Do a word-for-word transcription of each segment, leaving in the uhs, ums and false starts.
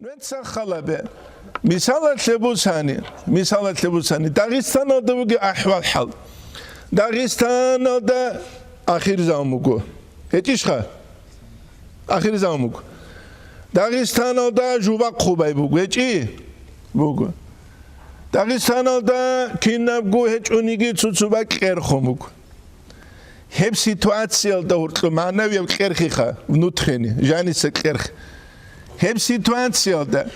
Нуца халабе. Мисалалъе бусани, мисалалъе бусани, Дагъистаналда бугеб ахӀвал-хӀал. Дагъистаналда ахир заман буго. ГьечӀищха? Ахир заман буго. Дагъистаналда жубахъ хъубай буго. ГьечӀи? Буго. Дагъистаналда кинабго гьечӀониги цуцуба кьерхун буго. Гьеб ситуациялда гьоркьоб магӀнавияб кьерхиха, внутренний, жаниса кьерх. Гьеб ситуациялда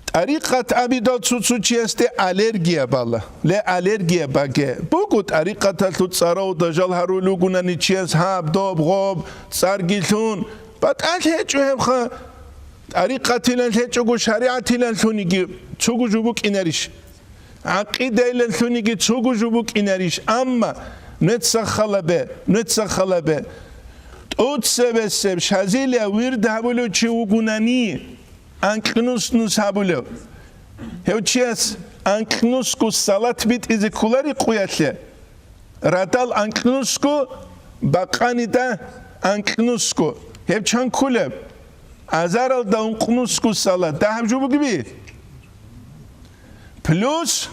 тӀарикъат абидал цо-цо чиясде аллергия бала. Ле, аллергия баге. Буго тӀарикъаталъул цӀарав дажал гьарулел ругунани чияс гьаб, доб, гъоб, цӀарги лъун. БатӀалъи гьечӀо гьебха. ТӀарикъатилан лъечӀого шаригӀатилан лъуниги цого жо букӀинарищ? ГӀакъидайилан лъуниги цого жо букӀинарищ? Амма нуца халабе, нуца халабе. ТӀоцебесеб Шазилия вирд гьабулев чи вугунани, анкьнус-нус гьабулев. Гьев чияс анкьнусго салат битӀизе кколари къуялъе. Радал анкьнусго, бакъанида анкьнусго. Гьеб чан кколеб? Азаралда ункънусго салат. Дагьаб жо бугеби? Плюс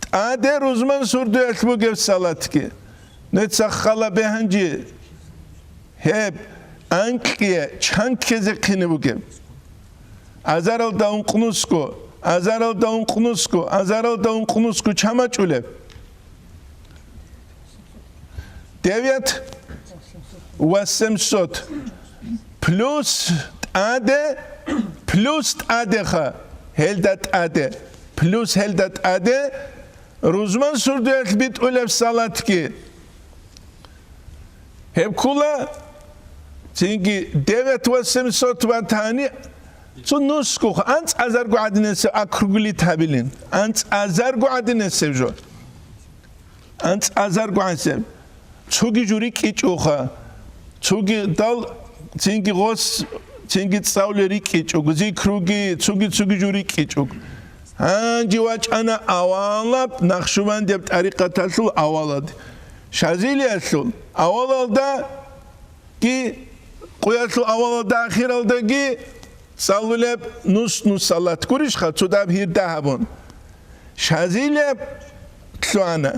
тӀаде рузман сурдуялъ бугеб салатги. Нуца халабе гьанже. Гьеб анкьие чан ккезе хъине бугеб? Азаралда ункънусго, азаралда ункънусго, азаралда ункънусго чан бачӀулеб? Девять восемьсот плюс тӀаде, плюс тӀадеха, гьелда тӀаде, плюс гьелда тӀаде рузман сурдуялъ битӀулеб салатги. Гьеб ккола цинги девять восемьсот ватани, цо нусгуха, анцӀазарго гӀадинасеб округлить гьабилин, анцӀазарго гӀадинасеб жо. АнцӀазарго гӀанасеб. Цоги жо рикӀкӀичӀоха. Цоги дал, цинги гъос, цинги цӀалулел рикӀкӀичӀого. Зикруги, цоги-цоги жо рикӀкӀичӀого. Гьанже вачӀана авалаб Накъшубандияб тӀарикъаталъул авалалде. Шазилиялъул авалалда ги, къуялъул авалалда, ахиралдаги цӀалулеб нус-нус салат гурищха, цо дагьаб гьирда гьабун. Шазилияб лъугьана,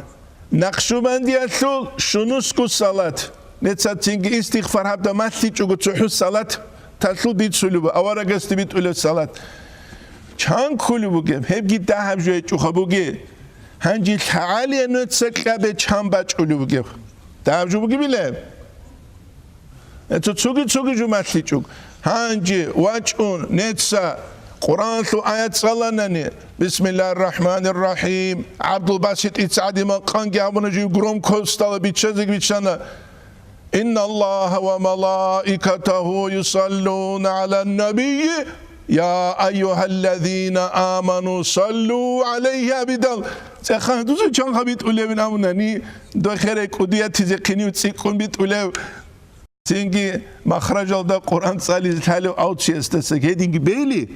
Накъшубандиялъул щунусго салат. Нецацинги истигъфар гьабда малъичӀого цохӀо салаталъул бицулеб, аварагасде битӀулеб салат. Чан кколеб бугеб, гьебги дагьаб жо гьечӀоха бугеб. Гьанже лъагӀалие нуца кьабе чан бачӀулеб бугеб. Дагьаб жо бугебилеб? Цо-, цоги-цоги жо малъичӀого. Гьанже вачӀун, нецца Къуръаналъул аят цӀаланани, Бисмиллагьир рахӀманир рахӀим, ГӀабдулбаситица гӀадин макъамги гьабуна, жив громкостала биччазеги биччана: «Инналлагьа ва малаикатагьу юсаллуна гӀалан набийи, я айюгьаллазина аману саллу гӀалайгьи», абидал. ЦӀеханха дуца чанха битӀулебин абунани, дой херай кӀудиятизе хъинив цӀикӀкӀун битӀулев. Цинги махражалда Къуръан цӀализе лъалев авчиясдаса гьединги бейли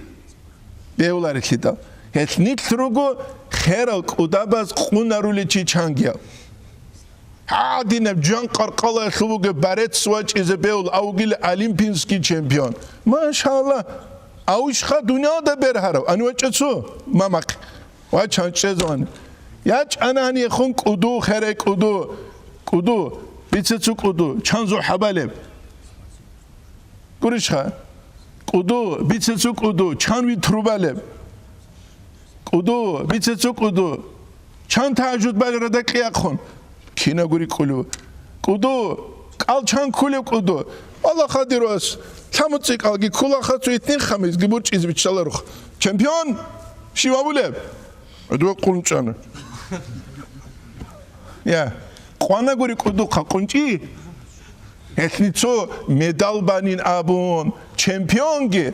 бегьуларелъидал. Гьелъ нилъ руго херал кӀудабаз къунарулел чи чангиял. ГӀадинаб жан къаркъалаялъул бугеб борец вачӀизе бегьул, авгил олимпийский чемпион. Машалла! Авишха дуниялда бергьарав, ани вачӀа цо, мамахъ. Ва чан чӀезавани. ЯчӀана гьанихун кӀуду, херай кӀуду, кӀуду, бицецу кӀуду, чан зухӀабалеб? Гурищха? КӀуду, бицецу кӀуду, чан витру балеб? КӀуду, бицецу кӀуду, чан тагьажуд балеб рада кьиахъун? Кинагури кӀулев. КӀуду, кӀал чан ккулев кӀуду? Аллагь хадирвас, лъамуцӀи кӀалги ккулаха, цо итнин хамизги бурчӀизе биччаларух. Чемпион! Щив абулеб? ГӀодов къунчӀана. Я, къванагури кӀудухъа къунчӀи. Гьелъни цо медал банин абун, чемпионги,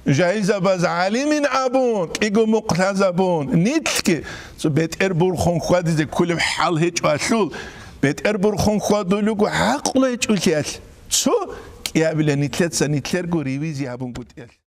жайзабаз гӀалимин абун, кӀиго мукълъазабун, нилъги цо бетӀер бурхун хьвадизе кколеб хӀал гьечӀо алъул, бетӀер бурхун хьвадулего гӀакълу гьечӀолъиялъ, цо кӀиабила нилъеца нилъерго ревизия гьабунгутӀиялъ.